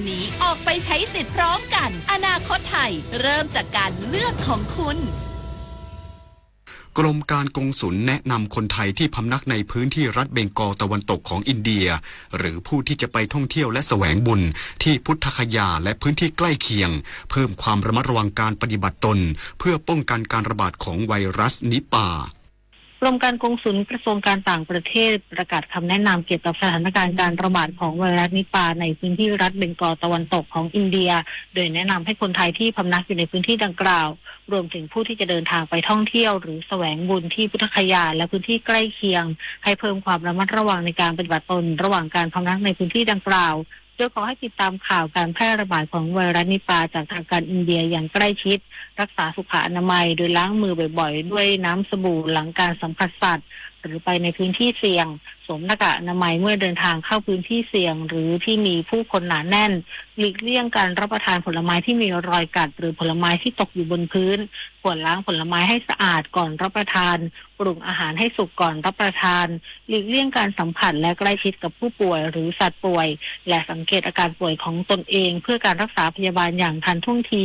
หนีออกไปใช้สิทธิ์พร้อมกัน อนาคตไทยเริ่มจากการเลือกของคุณ กรมการกงสุลแนะนำคนไทยที่พำนักในพื้นที่รัฐเบงกอลตะวันตกของอินเดีย หรือผู้ที่จะไปท่องเที่ยวและแสวงบุญที่พุทธคยาและพื้นที่ใกล้เคียง เพิ่มความระมัดระวังการปฏิบัติตน เพื่อป้องกันการระบาดของไวรัสนิปา กรมการกงสุลกระทรวงการต่างประเทศประกาศคำแนะนำเกี่ยวกับสถานการณ์การระบาดของไวรัสนิปาในพื้นที่รัฐเบงกอลตะวันตกของอินเดีย โดยแนะนำให้คนไทยที่พำนักอยู่ในพื้นที่ดังกล่าว รวมถึงผู้ที่จะเดินทางไปท่องเที่ยวหรือแสวงบุญที่พุทธคยาและพื้นที่ใกล้เคียง ให้เพิ่มความระมัดระวังในการปฏิบัติตนระหว่างการพำนักในพื้นที่ดังกล่าว โดยขอให้ติดตามข่าวการแพร่ระบาดของไวรัสนิปาจากทางการอินเดียอย่างใกล้ชิด รักษาสุขอนามัยโดยล้างมือบ่อยๆ ด้วยน้ำสบู่หลังการสัมผัสสัตว์ หรือไปในพื้นที่เสี่ยง สวมหน้ากากอนามัยเมื่อเดินทางเข้าพื้นที่เสี่ยง หรือที่มีผู้คนหนาแน่น หลีกเลี่ยงการรับประทานผลไม้ที่มีรอยกัด หรือผลไม้ที่ตกอยู่บนพื้น ควรล้างผลไม้ให้สะอาดก่อนรับประทาน ปรุงอาหารให้สุกก่อนรับประทาน หลีกเลี่ยงการสัมผัสและใกล้ชิดกับผู้ป่วยหรือสัตว์ป่วย และสังเกตอาการป่วยของตนเองเพื่อการรักษาพยาบาลอย่างทันท่วงที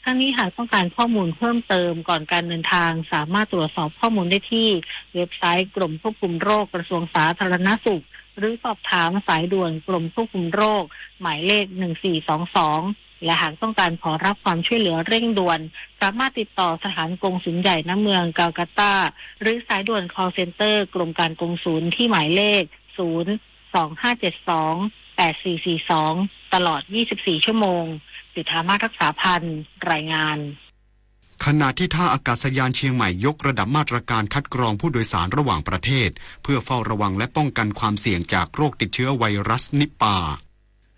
ทั้งนี้หากต้องการข้อมูลเพิ่มเติมก่อนการเดินทาง สามารถตรวจสอบข้อมูลได้ที่เว็บไซต์กรมควบคุมโรคกระทรวงสาธารณสุข หรือสอบถามสายด่วนกรมควบคุมโรค หมายเลข หนึ่งสี่สองสอง และหากต้องการขอรับความช่วยเหลือเร่งด่วน สามารถติดต่อสถานกงสุลใหญ่ณเมืองกัลกัตตา หรือสายด่วน call center กรมการกงสุลที่หมายเลข ศูนย์ สองห้าเจ็ดสอง แปดสี่สี่สอง ตลอด ยี่สิบสี่ ชั่วโมง จุฑามาศ รักษาพันธ์ รายงาน ขณะที่ท่าอากาศยานเชียงใหม่ยกระดับมาตรการคัดกรองผู้โดยสารระหว่างประเทศ เพื่อเฝ้าระวังและป้องกันความเสี่ยงจากโรคติดเชื้อไวรัสนิปา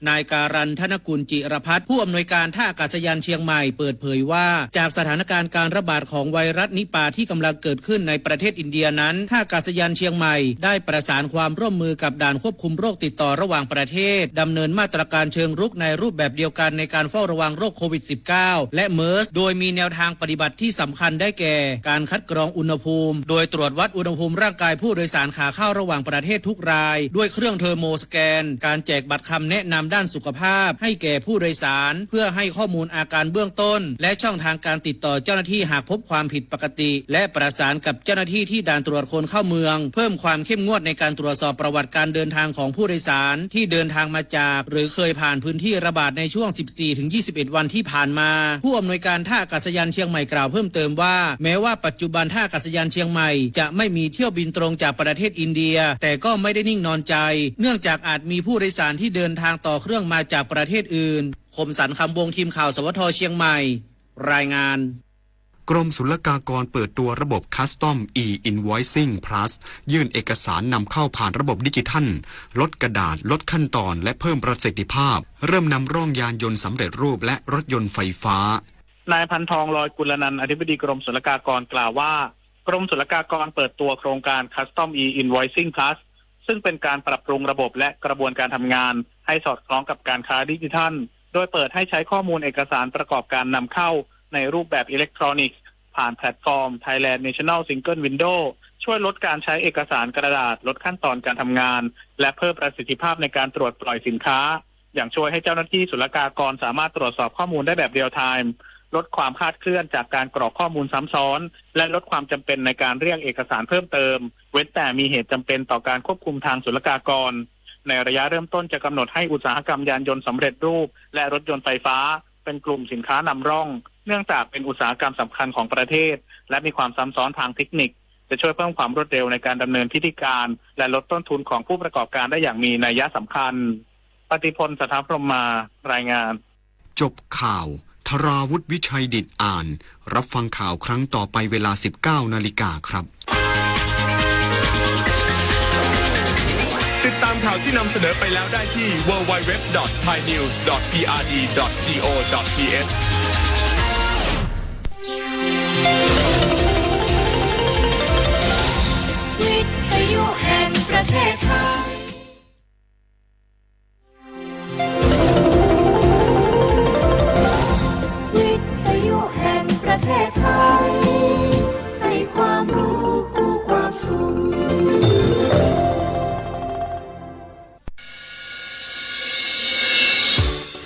นายการัน ธนกุลจิรพัฒน์ ผู้อำนวยการท่าอากาศยานเชียงใหม่เปิดเผยว่า จากสถานการณ์การระบาดของไวรัสนิปาที่กำลังเกิดขึ้นในประเทศอินเดียนั้น ท่าอากาศยานเชียงใหม่ได้ประสานความร่วมมือกับด่านควบคุมโรคติดต่อระหว่างประเทศ ดำเนินมาตรการเชิงรุกในรูปแบบเดียวกันในการเฝ้าระวังโรคโควิด สิบเก้า และ เมิร์ส โดยมีแนวทางปฏิบัติที่สำคัญได้แก่ การคัดกรองอุณหภูมิ โดยตรวจวัดอุณหภูมิร่างกายผู้โดยสารขาเข้าระหว่างประเทศทุกราย ด้วยเครื่องเทอร์โมสแกน การแจกบัตรคำแนะนำด้านสุขภาพให้แก่ผู้โดยสาร เพื่อให้ข้อมูลอาการเบื้องต้น และช่องทางการติดต่อเจ้าหน้าที่หากพบความผิดปกติ และประสานกับเจ้าหน้าที่ที่ด่านตรวจคนเข้าเมือง เพิ่มความเข้มงวดในการตรวจสอบประวัติการเดินทางของผู้โดยสารที่เดินทางมาจาก หรือเคยผ่านพื้นที่ระบาดในช่วง สิบสี่ถึงยี่สิบเอ็ด วันที่ผ่านมา ผู้อำนวยการท่าอากาศยานเชียงใหม่กล่าวเพิ่มเติมว่า แม้ว่าปัจจุบันท่าอากาศยานเชียงใหม่จะไม่มีเที่ยวบินตรงจากประเทศอินเดีย แต่ก็ไม่ได้นิ่งนอนใจ เนื่องจากอาจมีผู้โดยสารที่เดินทางต่อเครื่องมาจากประเทศอื่น คมสันต์ คำวงศ์ ทีมข่าว สวท เชียงใหม่ รายงาน กรมศุลกากรเปิดตัวระบบ Custom e-Invoicing Plus ยื่นเอกสารนำเข้าผ่านระบบดิจิทัล ลดกระดาษ ลดขั้นตอน และเพิ่มประสิทธิภาพ เริ่มนำร่องยานยนต์สำเร็จรูปและรถยนต์ไฟฟ้า นายพันทอง ลอยกุลนันท์ อธิบดีกรมศุลกากรกล่าวว่า กรมศุลกากรเปิดตัวโครงการ Custom e-Invoicing Plus ซึ่งเป็นการปรับปรุงระบบและกระบวนการทำงานให้สอดคล้องกับการค้าดิจิทัล โดยเปิดให้ใช้ข้อมูลเอกสารประกอบการนำเข้าในรูปแบบอิเล็กทรอนิกส์ ผ่านแพลตฟอร์ม Thailand National Single Window ช่วยลดการใช้เอกสารกระดาษ ลดขั้นตอนการทำงาน และเพิ่มประสิทธิภาพในการตรวจปล่อยสินค้า อย่างช่วยให้เจ้าหน้าที่ศุลกากรสามารถตรวจสอบข้อมูลได้แบบเรียลไทม์ ลดความคลาดเคลื่อนจากการกรอกข้อมูลซ้ำซ้อน และลดความจำเป็นในการเรียกเอกสารเพิ่มเติม เว้นแต่มีเหตุจำเป็นต่อการควบคุมทางศุลกากร ในระยะเริ่มต้นจะกำหนดให้อุตสาหกรรมยานยนต์สำเร็จรูป และรถยนต์ไฟฟ้า เป็นกลุ่มสินค้านำร่อง เนื่องจากเป็นอุตสาหกรรมสำคัญของประเทศ และมีความซับซ้อนทางเทคนิค จะช่วยเพิ่มความรวดเร็วในการดำเนินพิธีการ และลดต้นทุนของผู้ประกอบการได้อย่างมีนัยสำคัญ ปฏิพล สัทธพรหมมา รายงาน จบข่าว ธราวุฒิ วิชัยดิตอ่าน รับฟังข่าวครั้งต่อไปเวลา สิบเก้านาฬิกาครับ ติดตามข่าวที่นำเสนอไปแล้วได้ที่ www.thainews.prd.go.th วิทยุแห่งประเทศไทย วิทยุแห่งประเทศไทย ให้ความรู้คู่ความสุข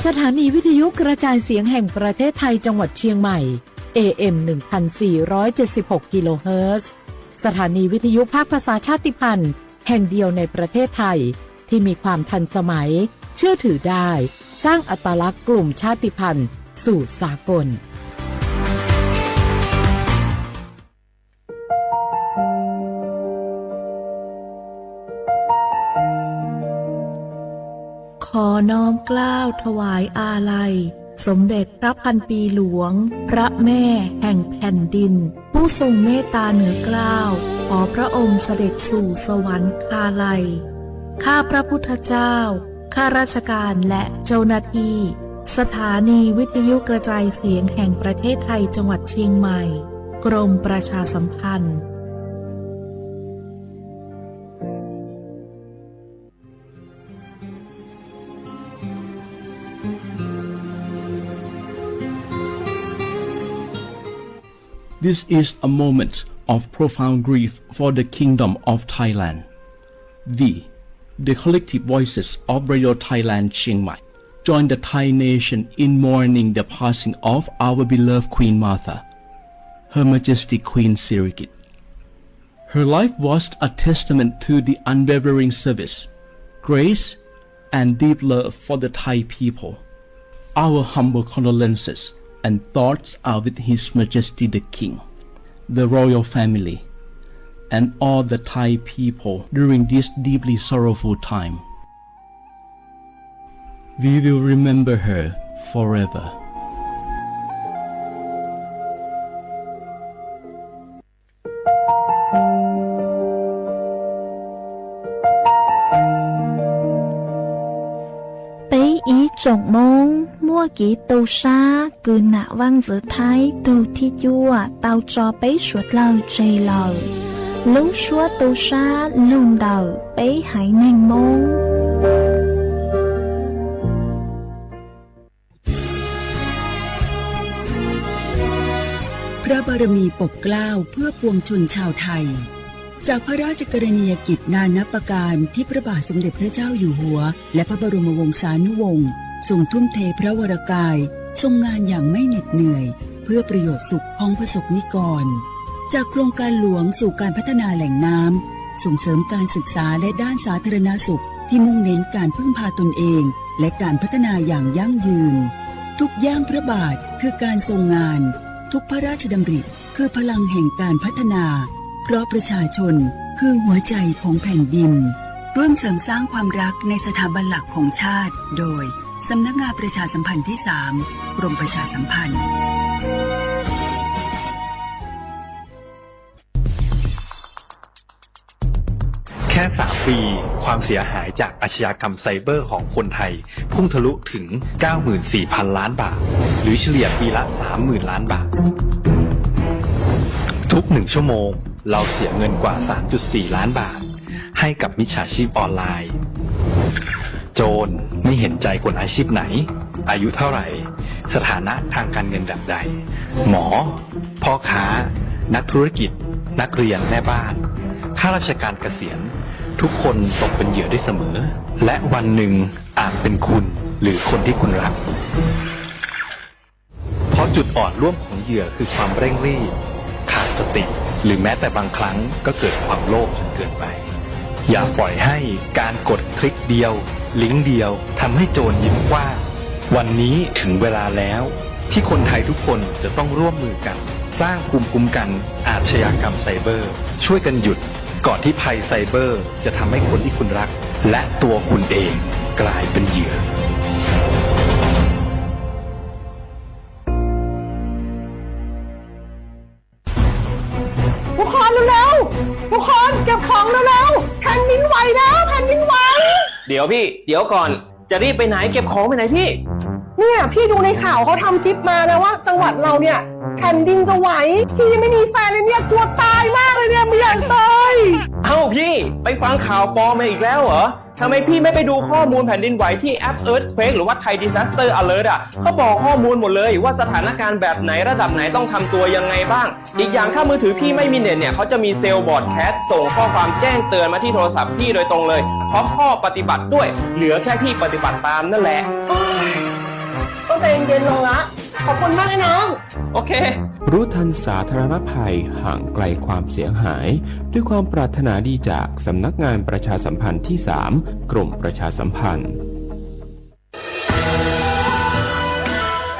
ส สถานีวิทยุกระจายเสียงแห่งประเทศไทยจังหวัดเชียงใหม่ เอ เอ็ม หนึ่งพันสี่ร้อยเจ็ดสิบหก กิโลเฮิรตซ์ สถานีวิทยุภาคภาษาชาติพันธุ์แห่งเดียวในประเทศไทย ที่มีความทันสมัย เชื่อถือได้ สร้างอัตลักษณ์กลุ่มชาติพันธุ์สู่สากล ขอน้อมเกล้าถวายอาลัย สมเด็จพระพันปีหลวง พระแม่แห่งแผ่นดิน ผู้ทรงเมตตาเหนือเกล้า ขอพระองค์เสด็จสู่สวรรคาลัย ข้าพระพุทธเจ้า ข้าราชการและเจ้าหน้าที่ สถานีวิทยุกระจายเสียงแห่งประเทศไทยจังหวัดเชียงใหม่ กรมประชาสัมพันธ์ This is a moment of profound grief for the Kingdom of Thailand. We, the collective voices of Radio Thailand Chiang Mai, join the Thai nation in mourning the passing of our beloved Queen Mother, Her Majesty Queen Sirikit. Her life was a testament to the unwavering service, grace, and deep love for the Thai people. Our humble condolences and thoughts are with His Majesty the King, the royal family, and all the Thai people during this deeply sorrowful time. We will remember her forever. Peb ib tsoom Moob, muaj kev tu sab kws nam vaaj ntxwv Thaib tug thib cuaj tau tso peb suav dlawg tseg lawm. Lub suab tu sab lug ntawm peb haiv neeg Moob. พระบารมีปกเกล้าเพื่อปวงชนชาวไทย จากพระราชกรณียกิจนานับประการที่พระบาทสมเด็จพระเจ้าอยู่หัว และพระบรมวงศานุวงศ์ทรงทุ่มเทพระวรกาย ทรงงานอย่างไม่เหน็ดเหนื่อย เพื่อประโยชน์สุขของประสบนิกร จากโครงการหลวงสู่การพัฒนาแหล่งน้ำ ส่งเสริมการศึกษาและด้านสาธารณสุข ที่มุ่งเน้นการพึ่งพาตนเอง และการพัฒนาอย่างยั่งยืน ทุกย่างพระบาทคือการทรงงาน ทุกพระราชดำริคือพลังแห่งการพัฒนา เพราะประชาชนคือหัวใจของแผ่นดิน ร่วมเสริมสร้างความรักในสถาบันหลักของชาติ โดย สำนักงานประชาสัมพันธ์ที่สาม กรมประชาสัมพันธ์ แค่ สาม ปี ความเสียหายจากอาชญากรรมไซเบอร์ของคนไทย พุ่งทะลุถึง เก้าหมื่นสี่พัน ล้านบาท หรือเฉลี่ยปีละ สามหมื่น ล้านบาท ทุกหนึ่งชั่วโมง เราเสียเงินกว่า สามจุดสี่ ล้านบาท ให้กับมิจฉาชีพออนไลน์ โจรไม่เห็นใจคนอาชีพไหน อายุเท่าไหร่ สถานะทางการเงินแบบใด หมอ พ่อค้า นักธุรกิจ นักเรียน แม่บ้าน ข้าราชการเกษียณ ทุกคนตกเป็นเหยื่อได้เสมอ และวันหนึ่งอาจเป็นคุณหรือคนที่คุณรัก เพราะจุดอ่อนร่วมของเหยื่อคือความเร่งรีบ ขาดสติ หรือแม้แต่บางครั้งก็เกิดความโลภจนเกินไป อย่าปล่อยให้การกดคลิกเดียว ลิงก์เดียวทำให้โจรยิ้มกว้าง วันนี้ถึงเวลาแล้ว ที่คนไทยทุกคนจะต้องร่วมมือกัน สร้างภูมิคุ้มกันอาชญากรรมไซเบอร์ ช่วยกันหยุด ก่อนที่ภัยไซเบอร์จะทำให้คนที่คุณรัก และตัวคุณเองกลายเป็นเหยื่อ ทุกคนเร็วๆ ทุกคนเก็บของเร็วๆ แผ่นดินไหวแล้ว แผ่นดินไหว เดี๋ยวพี่ เดี๋ยวก่อน จะรีบไปไหน เก็บของไปไหนพี่ เนี่ยพี่ดูในข่าวเขาทำคลิปมานะว่าจังหวัดเราเนี่ยแผ่นดินจะไหว พี่ยังไม่มีแฟนเลยเนี่ยกลัวตายมากเลยเนี่ยไม่อยากตาย เอ้าพี่ ไปฟังข่าวปลอมมาอีกแล้วเหรอ ทำไมพี่ไม่ไปดูข้อมูลแผ่นดินไหวที่แอป Earthquake หรือว่า Thai Disaster Alert อ่ะ เขาบอกข้อมูลหมดเลยว่าสถานการณ์แบบไหนระดับไหนต้องทำตัวยังไงบ้าง อีกอย่างถ้ามือถือพี่ไม่มีเน็ตเนี่ย เขาจะมีเซลล์บรอดแคสต์ส่งข้อความแจ้งเตือนมาที่โทรศัพท์พี่โดยตรงเลย พร้อมข้อปฏิบัติด้วย เหลือแค่พี่ปฏิบัติตามนั่นแหละ โอ๊ย เย็นลงละ ขอบคุณมากนะน้อง โอเค รู้ทันสาธารณภัย ห่างไกลความเสียหาย ด้วยความปรารถนาดีจากสำนักงานประชาสัมพันธ์ที่สาม กรมประชาสัมพันธ์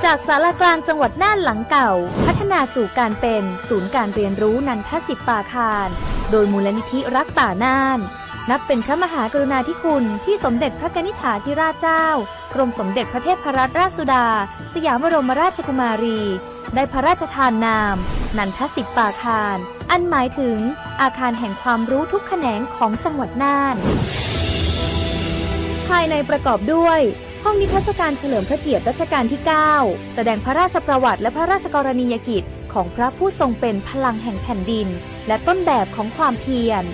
จากศาลากลางจังหวัดน่านหลังเก่า พัฒนาสู่การเป็นศูนย์การเรียนรู้นันทสิทธิ์ปาคาร โดยมูลนิธิรักป่าน่าน นับเป็นพระมหากรุณาธิคุณที่สมเด็จพระกนิษฐาธิราชเจ้า กรมสมเด็จพระเทพรัตนราชสุดา สยามบรมราชกุมารี ได้พระราชทานนาม นันทสิทธิ์ปาคาร อันหมายถึงอาคารแห่งความรู้ทุกแขนงของจังหวัดน่าน ภายในประกอบด้วย ห้องนิทรรศการเฉลิมพระเกียรติรัชกาลที่เก้า แสดงพระราชประวัติและพระราชกรณียกิจของพระผู้ทรงเป็นพลังแห่งแผ่นดิน และต้นแบบของความเพียร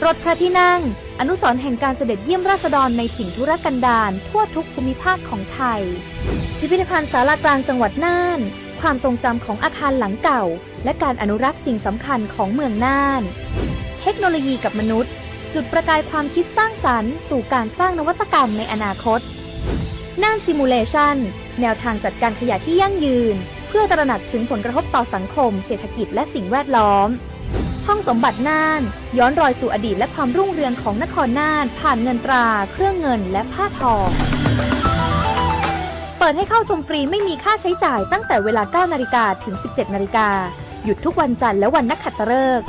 รถพระที่นั่ง อนุสรณ์แห่งการเสด็จเยี่ยมราษฎรในถิ่นทุรกันดารทั่วทุกภูมิภาคของไทย พิพิธภัณฑ์ศาลากลางจังหวัดน่าน ความทรงจำของอาคารหลังเก่า และการอนุรักษ์สิ่งสำคัญของเมืองน่าน เทคโนโลยีกับมนุษย์ จุดประกายความคิดสร้างสรรค์สู่การสร้างนวัตกรรมในอนาคต น่าน Simulation แนวทางจัดการขยะที่ยั่งยืน เพื่อตระหนักถึงผลกระทบต่อสังคม เศรษฐกิจ และสิ่งแวดล้อม ห้องสมบัติน่าน ย้อนรอยสู่อดีตและความรุ่งเรืองของนครน่าน ผ่านเงินตรา เครื่องเงิน และผ้าทอ เปิดให้เข้าชมฟรีไม่มีค่าใช้จ่ายตั้งแต่เวลา เก้านาฬิกา ถึง สิบเจ็ดนาฬิกา หยุดทุกวันจันทร์และวันนักขัตฤกษ์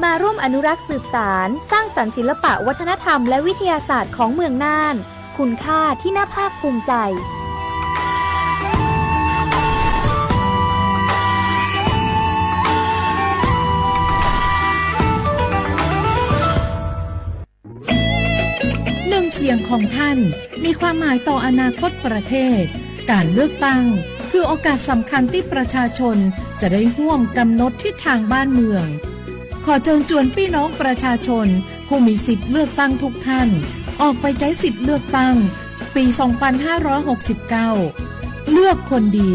มาร่วมอนุรักษ์สืบสาน สร้างสรรค์ศิลปะวัฒนธรรมและวิทยาศาสตร์ของเมืองน่าน คุณค่าที่น่าภาคภูมิใจ หนึ่งเสียงของท่านมีความหมายต่ออนาคตประเทศ การเลือกตั้งคือโอกาสสำคัญที่ประชาชนจะได้ร่วมกำหนดทิศทางบ้านเมือง ขอเชิญชวนพี่น้องประชาชนผู้มีสิทธิ์เลือกตั้งทุกท่าน ออกไปใช้สิทธิ์เลือกตั้งปี สองพันห้าร้อยหกสิบเก้า เลือกคนดี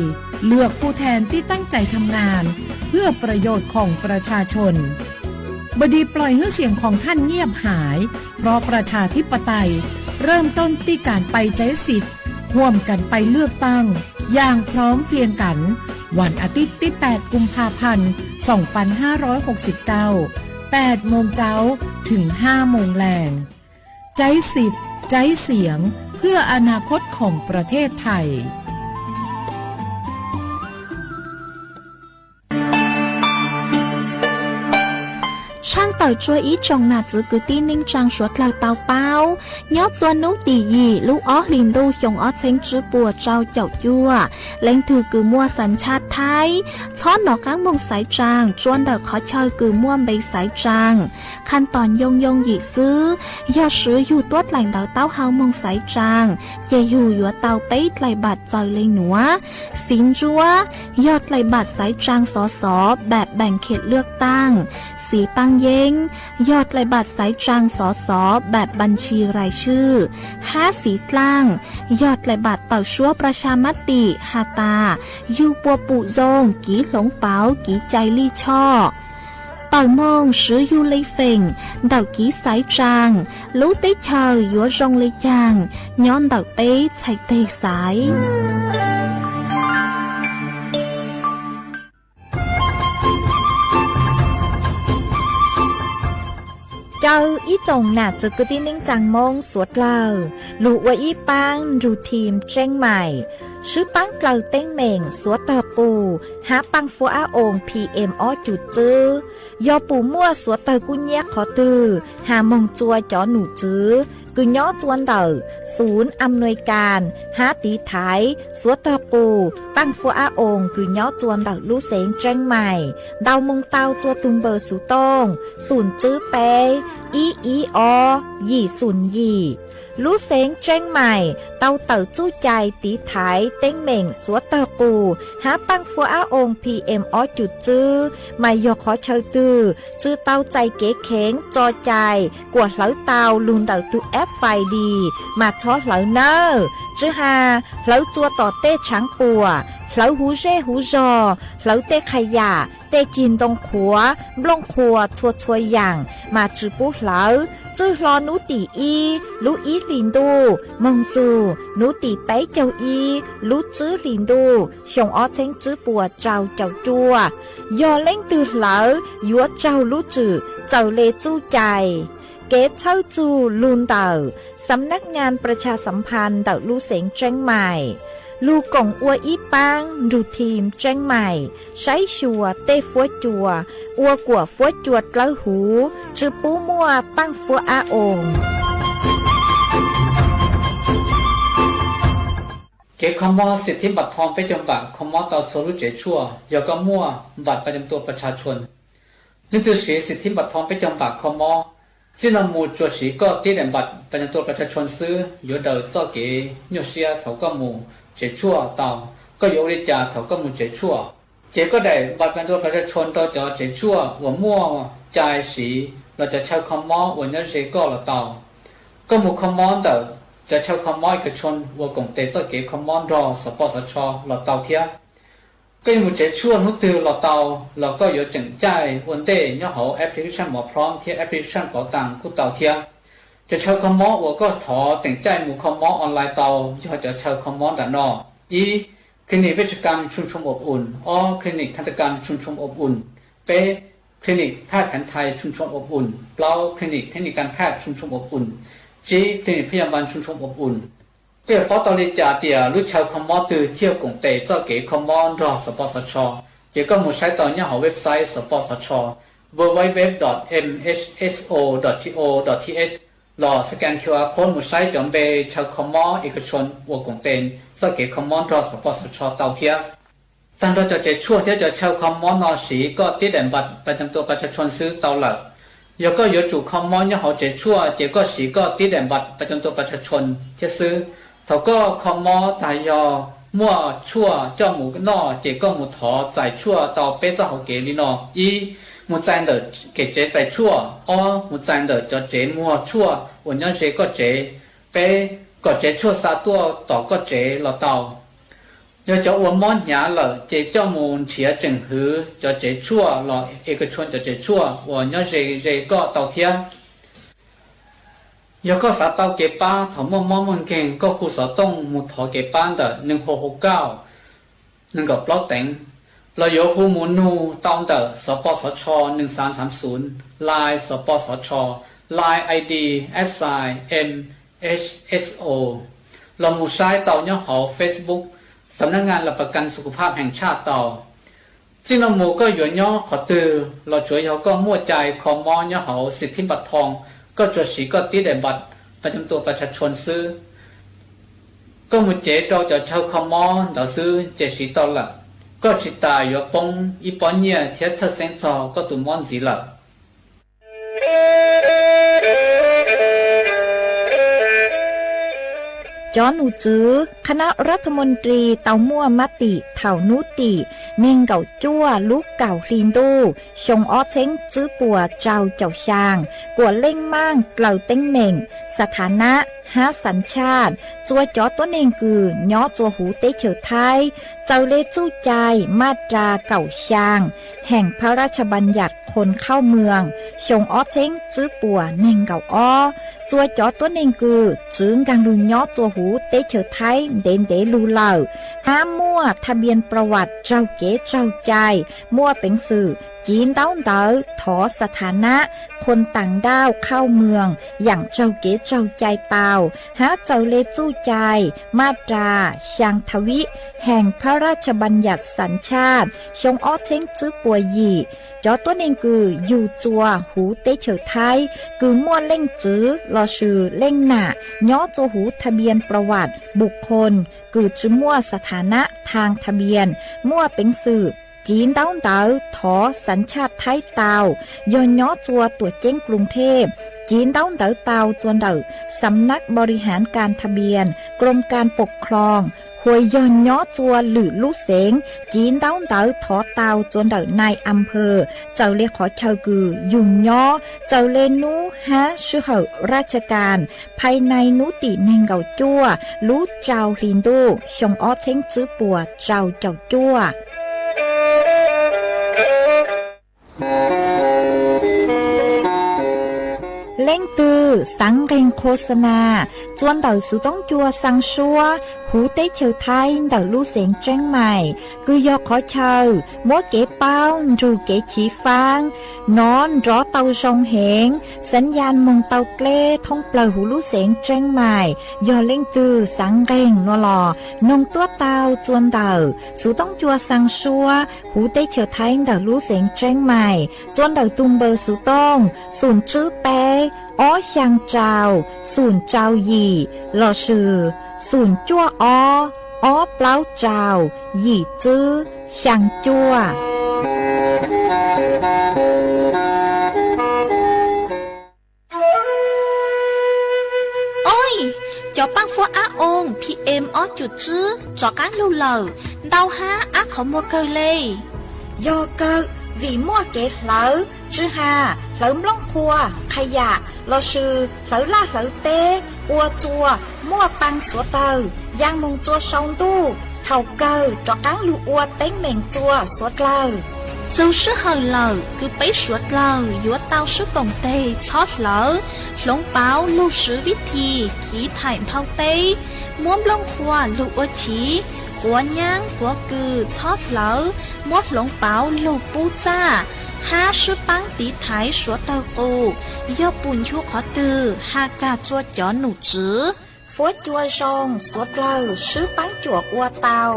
เลือกผู้แทนที่ตั้งใจทำงาน เพื่อประโยชน์ของประชาชน บดีปล่อยให้เสียงของท่านเงียบหาย เพราะประชาธิปไตยเริ่มต้นที่การไปใช้สิทธิ์ ร่วมกันไปเลือกตั้งอย่างพร้อมเพรียงกัน วันอาทิตย์ที่ แปด กุมภาพันธ์ สองพันห้าร้อยหกสิบเก้า แปดโมงเช้าถึง ห้าโมงแลง ใช้สิทธิ์ ใช้เสียง เพื่ออนาคตของประเทศไทย Tshaaj tawm tsua ib tsoom nam txwv kwv tij neej tsaa suav dlawg tau paub, nyob txua nub tim yim lub ob hlis ntuj xyoo ob txheeb tsib puas rau caum cuaj, leej twg kws muaj xas tshaj Thaib, txhob nov qaab moog xaiv tsaa tsua ntawm qhov chaw kws muaj npe xaiv tsaa. Khaj tos ncoo yoo yim xwb, yog swv yug tuab dlaim ntawv taub hau moog xaiv tsaa, ces yug yuav tau peb dlaim npaam txawm le nuav: Xiv ntsuab, yog dlaim npaam xaiv tsaa xov xov npaam npaam khiam lwaj taaj. Xiv paab yeeb, yog dlaim npaam xaiv tsaa xov xov npaam npaam ntshis rais swj. Hab xiv dlaaj, yog dlaim npaam tawm suab pras tshas mab tim has tas yug puas pum zoo, kiv hloov pauv, kiv cai lij choj. Tawm moog swv yug le feem ntawm kiv xaiv tsaa, lub teb chaws yuav zoo le caag nyob ntawm peb txhais teg xaiv. Caw ib tsoom nam txwv kwv tij neej tsaa Moob suav dlawg lug ua ib paab nrug thim Tseeb Maim, swb paab dlaws teeb meem suav tawg qus hab paaj fuab ab oo P M ob cum tswb. Yog pum muaj suav tawg kub nyiab qhov twg has moog tsua cov num tswv kws nyob tsua ntawm xum am nuis kas hab tiv thaiv suav tawg qus paaj fuab ab oo kws nyob tsua ntawm lub xeev Tseeb Maim. Ntaus moog tau tsua tug npawb xuv tooj xum tswb peb ib ib ob yim xum yim. Lub xeev Tseeb Maim tau tawm txuj cai tiv thaiv teeb meem suav tawg qus hab paaj fuab ab oo P M ob cum tswb, mas yog qhov chaw twg tsw tau txais kev kheev tso cai kuas hlawv tau lug ntawm tug app Find Dis mas txhob hlawv nawb. Tsw has hlawv tsua tom tej tshaav puam, hlawv huv zej huv zog, hlawv tej qha yam Tej cig ntoo qhuav, nplooj qhuav txhua txhua yaam mas tsi pub hlawv. Txwj hlo nub tim ib lub ib hlis ntuj, moog txug nub tim peb caug ib lub tsib hlis ntuj xyoo ob txheeb tsib puas rau caum cuaj, yog leej twg hlawv yuav raug lub tswm txawm le txuj cai. Kev txhawb txug lug ntawm Xam nab ngaa pras tshas xam phas ntawm lub xeev Tseeb Maim, lug koom ua ib paab nrug thim Tseeb Maim saib xyuas tej fuab cua, ua kuam fuab cua dlawb huv, tsi pub muaj paaj fuab ab oo. Kev kho mob xim thib npam thoo peb caug npam kho mob tau txhua lub tsev tshuaj yog koj muaj npam pas cam tua pas tshas tshua. Leej twg siv xim thib npam thoo peb caug npam kho mob, txij no mus tsuas siv koj tib daim npam pas cam tua pas tshas tshua xwb yuav daws txoj kev nyuaj siab thaum koj mus tsev tshuaj tau. Koj yuav ua li cas thaum koj mus tsev tshuaj? Ces koj daim npam pas cam tua pas tshas tshua rau cov tsev tshuaj uas muaj cai siv los cov chaw kho mob uas nyob ze koj los tau. Koj mus kho mob ntawm cov chaw kho mob ib ka tshua uas koom tes txoj kev kho mob nrog xov pos xov tsho los tau thiab. Koj yuav mus tsev tshuaj hnub twg los tau, los koj yuav tseem caij ua ntej nyob hauv application Mov Plhom thiab application Pauv Taas kuj tau thiab. Cov chaw kho mob uas koj thov tseem caij mus kho mob online tau yog cov chaw kho mob nram no: ib, clinic Vej Tsha Kam Tshooj Tshooj Ob Um; ob, clinic Tha Nta Kam Tshooj Tshooj Ob Um; peb, clinic Phaj Khav Thais Tshooj Tshooj Ob Um; plaub, clinic Thej Nis Kas Phaj Tshooj Tshooj Ob Um; tsib, clinic Phaj Yas Npas Tshooj Tshooj Ob Um. Koj yuav paub tau li cas tias lub chaw kho mob twg thiaj koom tes txoj kev kho mob nrog xov pos xov tsho? Ces koj mus saib tau nyob hauv website xov pos xov tsho, www dot mhso dot go dot th, los scan Q R code mus saib cov npe chaw kho mob ib ka tshua uas koom tes txoj kev kho mob nrog xov pos xov tsho tau thiab. Tag nrho cov tsev tshuaj thiab cov chaw kho mob no siv koj tib daim npam pas cam tua pas tshas tshua xwb tau lawm. Yog koj yuav tsum kho mob nyob hauv tsev tshuaj ces koj siv koj tib daim npam pas cam tua pas tshas tshua thiab xwb. Thaum koj kho mob tag yog muaj tshuaj coj mus noj ces koj mus thov txais tshuaj tau peb txoj hauv kev li no: ib, mus txais ntawm kev tsev txais tshuaj; ob, mus txais ntawm cov tsev muag tshuaj uas nyob ze koj tsev; peb, kom tsev tshuaj xa tuaj tom koj tsev los tau. Yog cov uas mob hnyav lawm ces coj mus nrhiav tseem hwv cov tsev tshuaj los es ka tshua cov tsev tshuaj uas nyob ze ze koj tau thiab. Yog koj xav tau kev pab thaum muaj mob muaj nkeeg, koj hu xov tooj mus thov kev pab ntawm neeg hau hau kauj nees nkaum plaub teev, los yuav hu mus nug tau ntawm xov pos xov tsho nees xav xav xum, Line xov pos xov tsho, Line I D at sign M H S O, los mus saib tau nyob hauv Facebook Xam nab ngaa las pas kas xu kuv phaj heev tshaj tau. Txij no mus koj yuav nyob qhov twg los tsuav yog koj muaj cai kho mob nyob hauv xim thib npam thoo, koj tsuas siv koj tib daim npam pas cam tua pas tshas tshua xwb. Koj mus cev rau cov chaw kho mob ntawd xwb ces siv tau lawm. Koj tsis tas yuav poob ib pob nyiaj thiab txhawj xeeb txog koj tus mob ntxiv lawm. Cov num tswv คณะรัฐมนตรี tau muaj mab tim thaum nub tim neeg nkaum cuaj lub kaum hli ntuj xyoo ob txheeb tswb puas rau caum xyaa kuas leej maaj dlaws teeb meem xa tha nab hab xav tshaj txua cov tuab neeg kws nyob txua huv teb chaws Thaib, txawm le txuj cai maj ras kaum xyaa heem พระราชบัญญัติคนเข้าเมือง xyoo ob txheeb tswb puas neeg nkaum ob. Txua cov tuab neeg kws tsi nkaag lug nyob txua huv teb chaws Thaib ntev ntev lug lawm, hab muaj tha npias prawas raug kev tsaug cai, muaj peev xwm civ ntaub ntawv thov xa tha nab คนต่างด้าวเข้าเมือง yaam raug kev tsaug cai tau, hab txawm le txuj cai maj ras xyaa tha vib heem พระราชบัญญัติสัญชาติ xyoo ob txheeb tswb puas yim. Cov tuab neeg kws yug txua huv teb chaws Thaib kws muaj leej txwv lossis leej nam nyob txua huv tha npias prawas bus khoos kws tsi muaj xa tha nab thaag tha npias, muaj peev xwm civ ntaub ntawv thov xav tshaj Thaib tau. Yog nyob txua tuam ceeb Kloos Thej, civ ntaub ntawv tau txua ntawm สำนักบริหารการทะเบียนกรมการปกครอง hos yog nyob txua lwm lub xeev, civ ntaub ntawv thov tau txua ntawm นายอำเภอ txawm le qhov chaw kws yug nyob, txawm le nub hab sij hawm ราชการ ภายใน nub tim neeg nkaum cuaj lub rau hli ntuj xyoo ob txheeb tswb puas rau caum cuaj. Leej twg xaav nqeeg qhua xa nas txua ntawm xuv toob cua xaa suab huv teb chaws Thaib ntawm lub xeev Tseeb Mais, kws yog qhov chaw muab kev paub nrug kev chiv faab nov nrov tau zoo heev, xaav yaj moog tau dleb thoob plawg huv lub xeev Tseeb Mais. Yog leej twg xaav nqeeg no los noog tuab tau txua ntawm xuv toob cua xaa suab huv teb chaws Thaib ntawm lub xeev Tseeb Mais, txua ntawm tug npawb xuv tooj xoom tswb peb ob xyaa rau xoom rau yim lossis xoom cuaj ob ob plaub rau yim tswb xyaa cuaj. Oj, cov paab fuab ab oo PM ob cum tswb rov qaab lug lawm, ntau hab ab qhov muag kawg le. Yog kawg, vim muaj kev hlawv tsw has, hlawv nplooj qhua, qha yam lossis hlawv laj hlawv teb, ua txua muaj paa xuav dlawg, yaa moog txua sau ntuj, thaum kawg rov qaab lug ua teeb meem txua xuav dlawg. Txug sij hawm lawm kws peb suav dlawg yuav tau swb koom teg txhob hlawv, hloov pauv lug swv vib thi kiv thaim nphau teb, muab nplooj qhua lug ua chiv, quav nyaab quav kws txhob hlawv, muab hloov pauv lug pub txaj, hab swb paab tiv thaiv suav dlawg qus, yog pum nchu qhov twg has kag rua cov num tswv. Fuab cua zoo xuav dlawg swb paab cuam ua tau,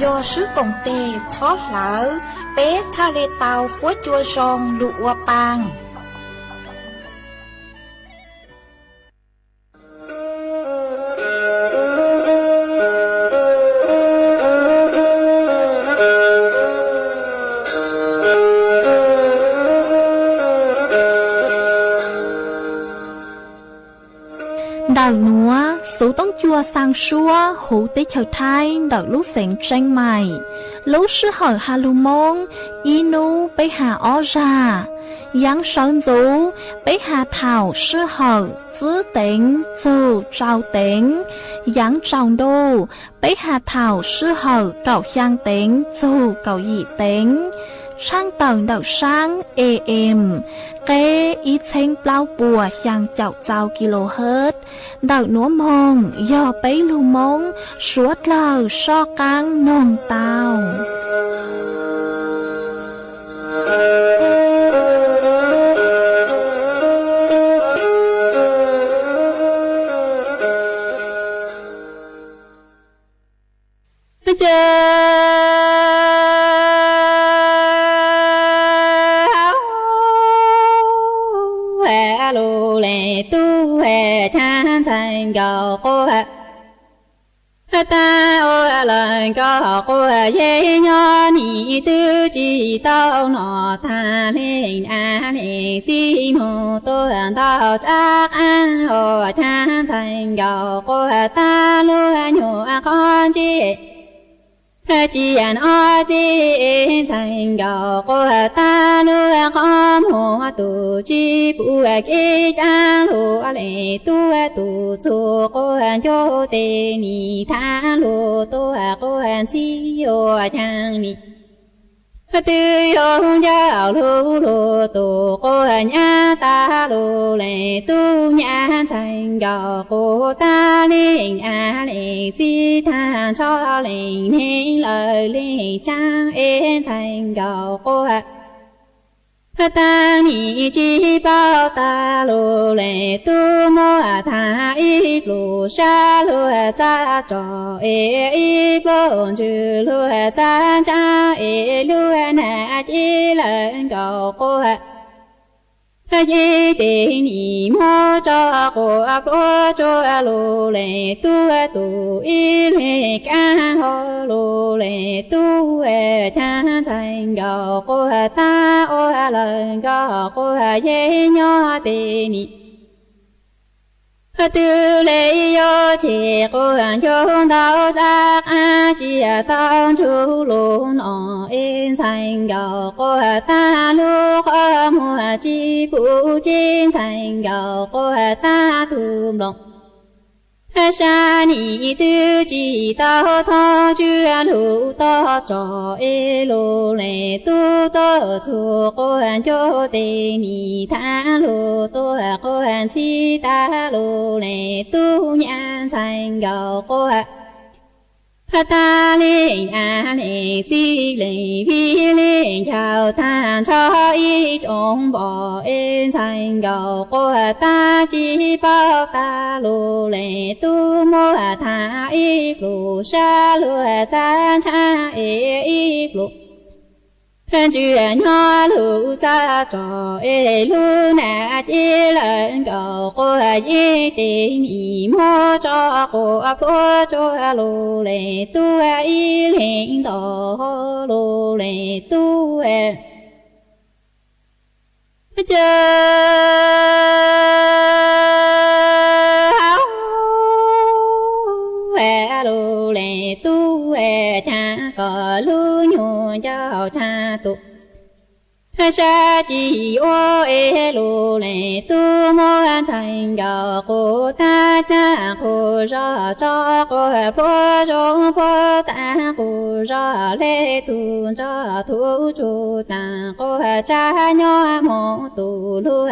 yog swb koom teg txhob hlawv, peb txhaj le tau fuab cua zoo lug ua paa. Ntawm nuav, xuv toob cua xaa suab huv teb chaws Thaib ntawm lub xeev Tseeb Mais. Lub sij hawm ha lug Moob, ib nub peb ha ob zag. Yaav sawv ntxuv, peb ha thaum sij hawm tsib teev txug rau teev. Yaav tsaus ntuj, peb ha thaum sij hawm kaum xyaa teev txug kaum yim teev. Tshaaj tawm ntawm saab AM, qeb ib txheeb plaub puas xyaa caum txau kilohertz. Ntawm nuav moog yog peb lug Moob suav dlawg soj qaab noog tau. Ces hauv lug leej tub chaab ntxhais nkaus quas, tag ua lawm nkaus quas yej nyob nim twb tsis tau noj taag, leej niam leej txiv moog tuaj ntau rab qaab ua chaab ntxhais nkaus quas, tag lub nyuam qhuav ntsib tsis noj txiv ntxhais nkaus quas, tag lub qhov muag tus tsis pum kev caag lug leej tub tus txug quas, ncuj teg nim thaam lug tuaj quas ntxhib ua caag nim twb yuav ncaus lug lug tus quas, nyab tag lug leej tub nyab ntxhais nkaus quas, tag leej niam leej txiv tag nrho leej neeg lawm leej tsaab es ntxhais nkaus quas, tag nim tsis paub tag lug leej tub muab thaam ib pluj sab lug txaj tso es ib pluj ntswg lug txaj ntsab es lug nam ces lawm nkaus quas, ces teg nim muab tso quas pluab tsuav lug leej tub tus ib leeg kaab hov lug leej tub chaab ntxhais nkaus quas, tag ua lawm nkaus quas yej nyob teg nim twb le yuav tseg quas, ncuj ntau rab qaab tsis tau ntsug lug noj es ntxhais nkaus quas, tag lub qhov muag tsis pum ces ntxhais nkaus quas, tag tug nplooj Sab nim twb tsis tau thoob tswj lug toj tsom es lug lees tub tuaj txug quas ncauj tes nim thaab lug tuaj quas ntxhib tag lug lees tub nyab ntxhais nkaus quas tag leej av lees txij lees vij leej ncaus tag ntsho ib tsoom npom es ntxhais nkaus quas tag tsis paub tag lug lees tub muab thaab ib plug sab lug txab ntshav es ib plug ntswg nyob lug txaj tsom es lug nam ces lawm nkaus quas yeeb tes nim muab tso quas plhuav tsuag lug lees tub ib leeg ntaus lug lees tub caw hauv lug lees tub cav kom lub nyuag ncauj tshaj tus sab tsis ua es lug lees tub muab ntxhais nkaus quas tag tag quas zog tso quas plhuav zoo plhuav tag quas zog le tug nrog tub tsuj taag quas tsa nyob moog tug lug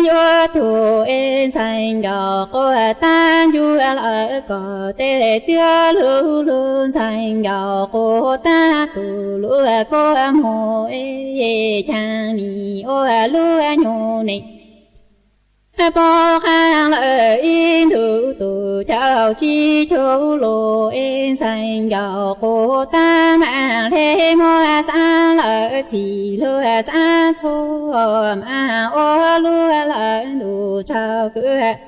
yuav tug es ntxhais nkaus quas tag ncu lawm kom tej twb lug lug ntxhais nkaus quas tag tug lug kuas moog es caag nim ua lub nyuag neej poob qaab lawm ib ntu tus caum tsib caug lug es ntxhais nkaus quas tag maam le muab xaav lawm txhim lug xaav txhua maam ua lug lawm ntu tsaug kws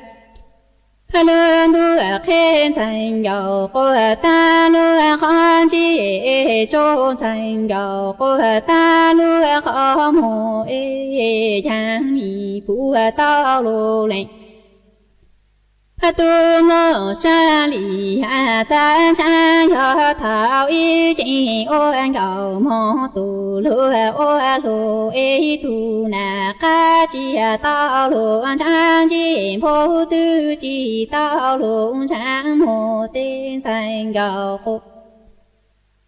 lub ntuj qhe ntxhais nkaus quas tag lub qhov ntsej tsuj ntxhais nkaus quas tag lub qhov muag es caag nim puv tau lug lees tub mloog sab li has txav ntshav yog thaum ib tseem ua nkaus moog tus lug ua lug es tug nam qab tsis tau lug ntshav ntsej npog twb tsis tau lug ntshav muag tej ntxhais nkaus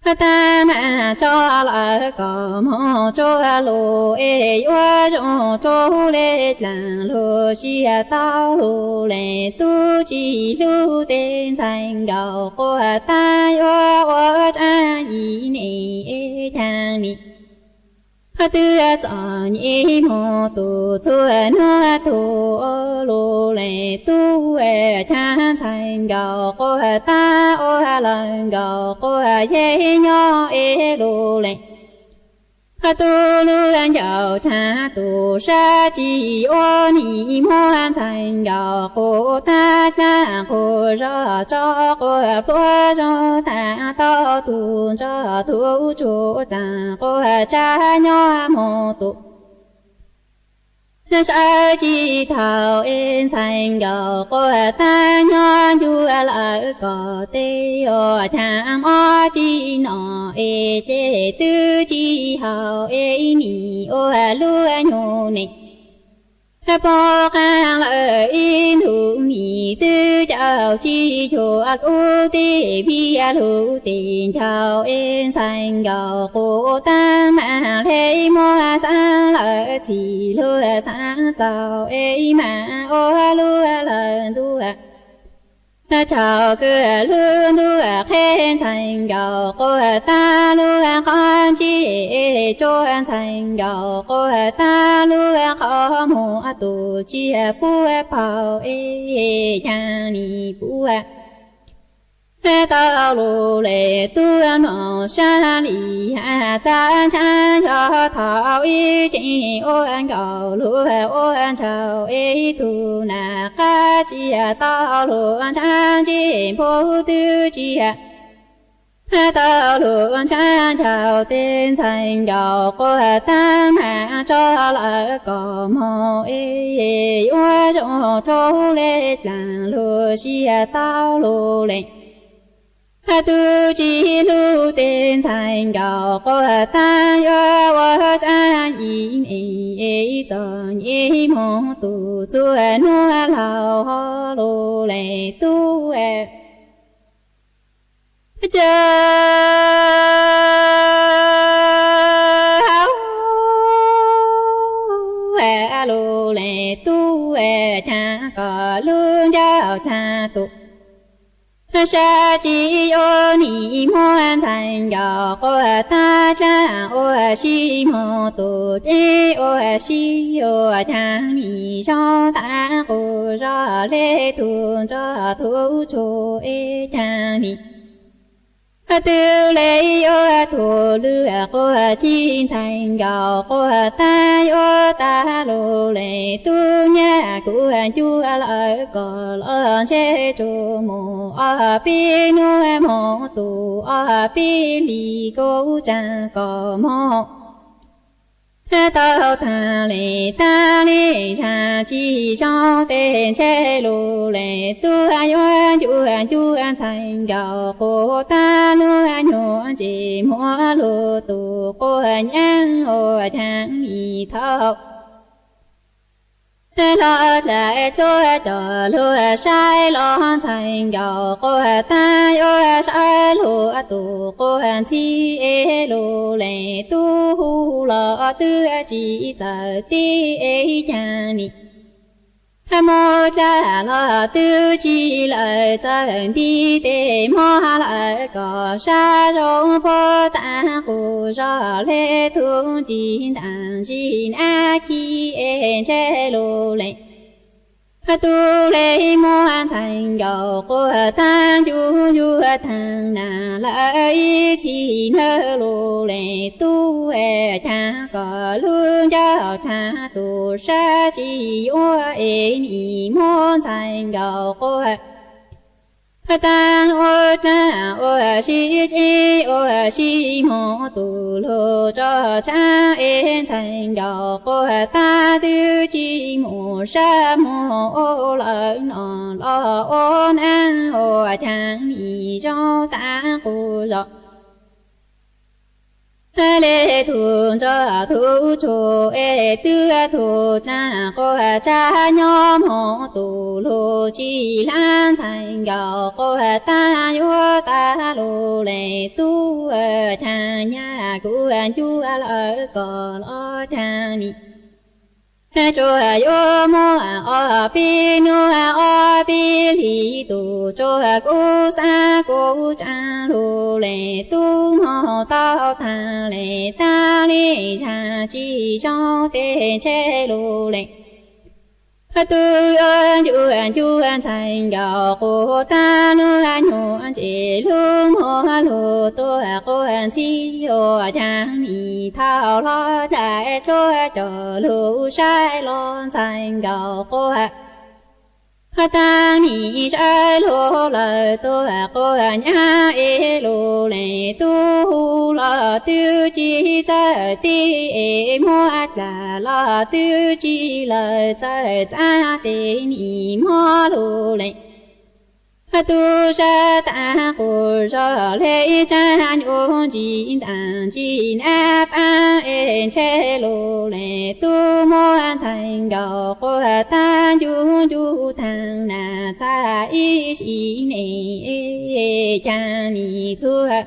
quas tag maam tso lawm kom moog tsuag lug es yuav zoo tsuag le dlaag lug sij tau lug lees tub tsis lug tej ntxhais nkaus quas tag yuav ua tsaab yim neej es caag nim twb txom nyem moog tug txhua nub tug lug lees tub caag ntxhais nkaus quas tag ua lawm nkaus quas yeej nyob es lug lees tub lub ncauj tshaj tus sab tsis ua nim muab ntxhais nkaus quas tag caag quas zog tso quas plhuav zoo tag tau tug nrog tub tsuj taag quas tsa nyob moog tus sawv tsis tau es ntxhais nkaus quas tag nyob ncu lawm kom tej yuav caag mob tsis nom es ces twb tsis haum es nim ua lub nyuag neej poob qaab lawm ib ntu nim twb caum tsib caug kub tej vij lug tes ncaus es ntxhais nkaus quas tag maam le muab xaav lawm txhim lug xaav txaus es maam ua lug lawm ntuj tsaug kws lub ntuj qhe ntxhais nkaus quas tag lub qhov ntsej tsuj ntxhais nkaus quas tag lub qhov muag tus tsis puv paug es caag nim puv tau lug lees tub mloog sab li has txav ntshav yog thaum ib tseem ua nkaus lug ua ntsauv es tug nam qab tsis tau lug ntshav ntsej npog twb tsis tau lug ntshav ncaus tej ntxhais nkaus quas tag maam tso lawm kom moog es yuav zoo tsuag le dlaag lug sij tau lug lees tub tsis lug tej ntxhais nkaus quas tag yuav ua tsaab yim neej es txom nyem moog tus txhua hnub laug ho lug lees tub caw hauv lug lees tub cav kom lub ncauj rag tus sab tsis yuav nim muab ntxhais nkaus quas tag dlaab ua si moog tus dleb ua si ua caag nim zoo tag qus zog le tug nrog tug tshua es caag nim twb le yuav tug lwg quas ci ntxhais nkaus quas tag yuav tag lug lees tub nyaj kuv ncuag lawm kom los ntseg tsuas mus ob peb hnub moog tus ob peb hlis kuv tsaa kom moog tau taag le taag le zag tsis zoo tes ntseg lug le tub yuav ncuag ncuag ntxhais nkaus quas tag lub nyuag ntsis muab lug tus quas nyaab ua caag nim thaum hlo dlai tuab cov lug saib los ntxhais nkaus quas tag yuav saib lug tus quas ntxhib es lug le tub hu los twb tsis txawm tib es caag nim muab dlaag los twb tsis lawm txawm nti tes mob lawm kom sab zoo puab tag qus zog le tug ntsis ntaam ntsis nab khi es ntseg lug le tub le muab ntxhais nkaus quas tag ncu ncu taag nas lawm ib txhis nawb lug le tub caag kom lub ncauj rag tus sab tsis yuav es nim muab ntxhais nkaus quas tag ua dlaag ua si dleb ua si moog tus lug tso tshaab es ntxhais nkaus quas tag twb tsis mus sab moog ua lawm no los ua naab ua caag nim zoo tag qus zog le tug nrog tug tshua es twb tug tsaab quas tsaab nyob moog tus lug tsis laab ntxhais nkaus quas tag yuav tag lug le tub caag nyaj kuv ncuag lawm kom los caag nim tsuas yuav muaj ob peb hnub ob peb hlis tus tsuas kuv xaav kuv tsaab lug le tub moog tau taag le taag le zag tsis zoo tes ntseg lug le tub yuav ncuag ncuag ntxhais nkaus quas tag lub nyuag ntsis lug muab lug tuaj quas ntxhib ua caag nim thaum hlo dlai tuab cov lug saib los ntxhais nkaus quas tag nim saib lug lawm tuaj quas nyab es lug le tub hu los twb tsis txawj tib es muab dlaag los twb tsis lawm txawj txav tes nim mob lug le tub sab tag qus zog le tsaab nyuj ntsis ntaam ntsis nab paab es ntseg lug le tub muab ntxhais nkaus quas tag ncu ncu taag nas txag ib sim neej caag nim txhua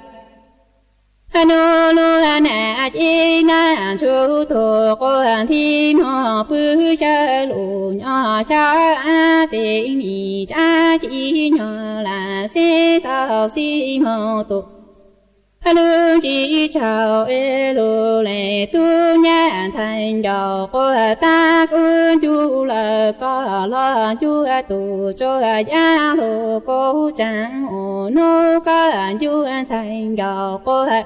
nub lug nam cib nab ntsuj tug quas nti moog pw xyaw lug nyob xyaw ab tes nim tsaab ci nyog lam xib xaus xib moog tus lug ntsis tsaug es lug le tub nyab ntxhais nkaus quas tag kuv ncu lawm koj los ncuag tus tsuas yav lug kuv tsaam mus nub koj ncuag ntxhais nkaus quas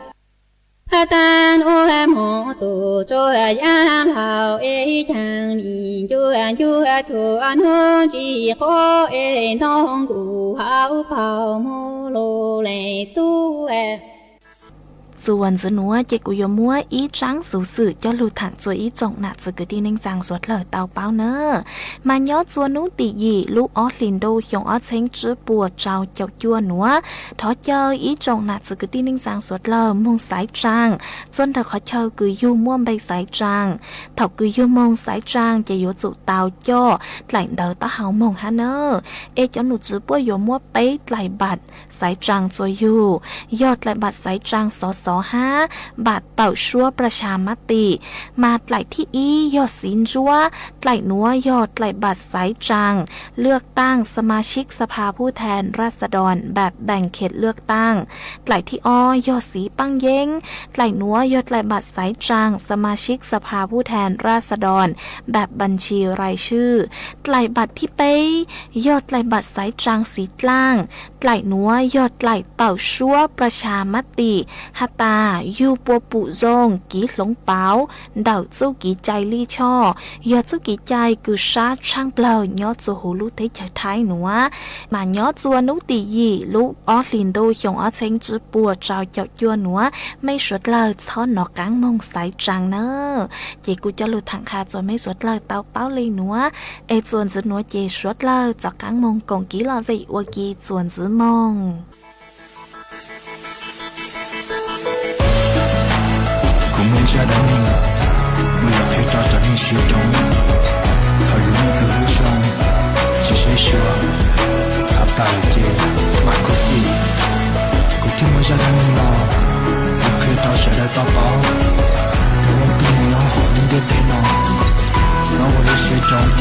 tag nub moog tus tsuas yav laug es caag nim ncuag ncuag txhua nub ntsis quab es ntoo nkuj hauv paug mus lug le tub Txuas ntxiv nuav ces kuv yuav muab ib tsaab xuv xwm coj lug thaam txug ib tsoom nam txiv kwv tij neej tsaa suav dlawg tau paub na. Mas nyob txuas nub tim yim lub ob hlis ntuj xyoo ob txheeb tsib puas rau caum cuaj nuav, thov caw ib tsoom nam txiv kwv tij neej tsaa suav dlawg moog xaiv tsaa txug ntawm qhov chaw kws yug muaj npe xaiv tsaa. Thaum kws yug moog xaiv tsaa ces yuav tsum tau coj dlaim ntawv taub hau moog hab na. Es cov num tswv puab yuav muab peb dlaim npaam xaiv tsaa txuas yug, yog dlaim npaam xaiv tsaa xov xov hab npaam tawm suab pras has mab tim. Mas dlaim thib ib yog xiv ntsuab, dlaim nuav yog dlaim npaam xaiv tsaa lwaj taaj sa ma sib xa pha phuj then raj xa doos npaam npees khiav lwaj taaj. Dlaim thib ob yog xiv paaj yeeb, dlaim nuav yog dlaim npaam xaiv tsaa sa ma sib xa pha phuj then raj xa doos npaam npas ntshis rais swj. Dlaim npaam thib peb yog dlaim npaam xaiv tsaa xiv dlaaj, dlaim nuav yog dlaim tawm suab pras has mab tim has tas yug puas pum zoo kiv hloov pauv ntawm txuj kev cai lij choj, yog txuj kev cai kws sab tshaaj plawg nyob txuas huv lub teb chaws Thaib nuav. Mas nyob txuas nub tim yim lub ob hlis ntuj xyoo ob txheeb tsib puas rau caum cuaj nuav, mej suav dlawg txhob nov qaab moog xaiv tsaa na. Ces kuv coj lug thaam qha txuas mej suav dlawg tau paub le nuav. Es txuas ntxiv nuav ces suav dlawg txaus qaab moog koom kiv lom zem ua ke txuas ntxiv moog. Kuv muaj zaj dab neeg, muaj zaj qhia rau cov neeg sib roo, thaum yus muaj tus hlub zoo, tsis saib xyuas, thav plaws ces mam khuv xim. Kuv thiaj muaj zaj dab neeg no, yuav qhia rau sawv daws tau paub, rau leej twg nyob hauv lub ntiaj teb no, txhob ua lub siab roob.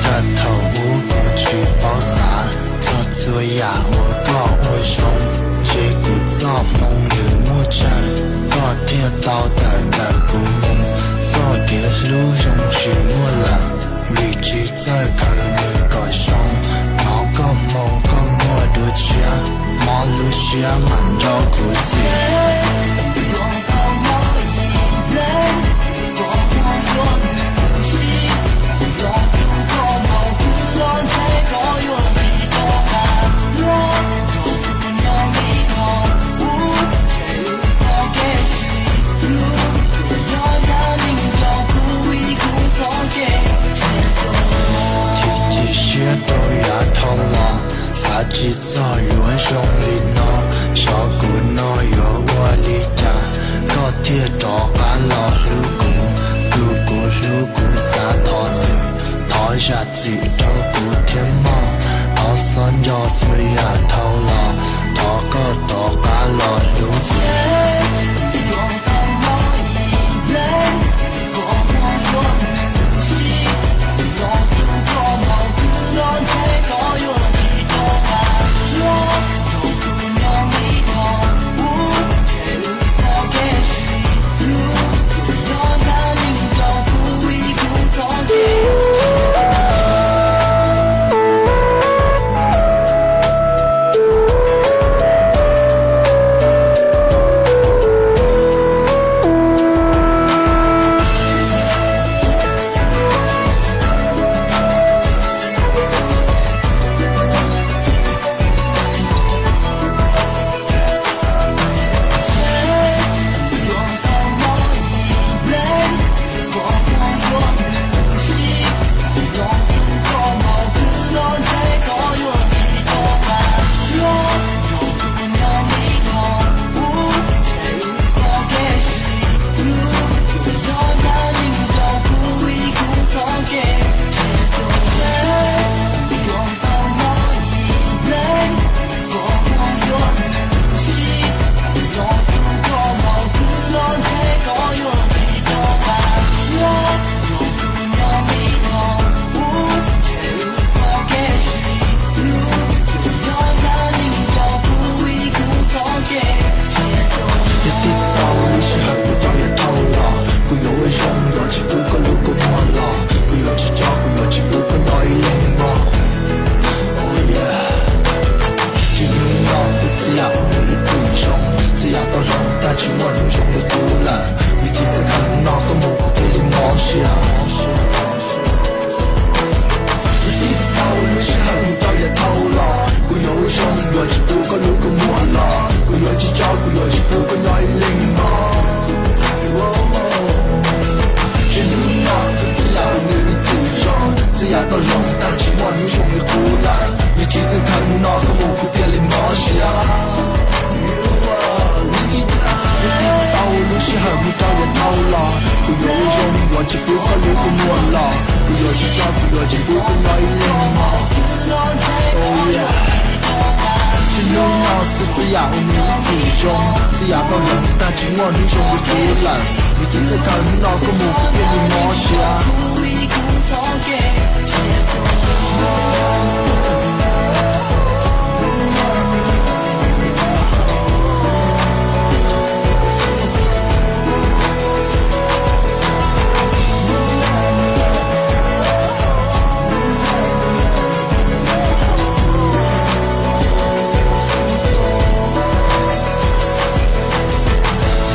Cas thaum ub kuv tsis paub xav txog txhua yam uas koj ua zoo, ntshe kuv txoj hmoo nws muaj tsawg, koj thiaj tau tawm ntawm kuv mus. Txoj kev hlub zoo tsis muaj lawm, vim tsis txawj khaws nws kom zoo. Hnov koj hmoo koj muaj dua tshiab, mob lub siab mam nrog kuv xim. Chim chim siab rau yav dhau los, xav tsis txog yuav zoo li no. Xyov kuv no yuav ua li cas, koj thiaj rov qab los hlub kuv. Tus kuv hlub kuv xav thov txim, thov zam txim rau kuv thiab mog. Thov xob nco txhua yam dhau los, thov koj rov qab los hlub kuv. Kuv koj nyob ib leeg no, txhua yam ua nws ib txwm zoo, txhua yam tau zoo tag tsis muaj hnub zoo li qub lawm. Yog tsis txawj kawm hnub no koj mus kuv thiaj li mob siab. Tau lub sij hawm mus rau yav dhau los, kuv yuav ua zoo yuav tsis pub koj yuav kuv muag los, kuv yuav tsis tso kuv yuav tsis pub koj nyob ib leeg no. Txhua yam ua nws ib txwm zoo, txhua yam tau zoo tag tsis muaj hnub zoo li qub lawm. Yog tsis txawj kawm hnub no koj mus kuv thiaj li mob siab.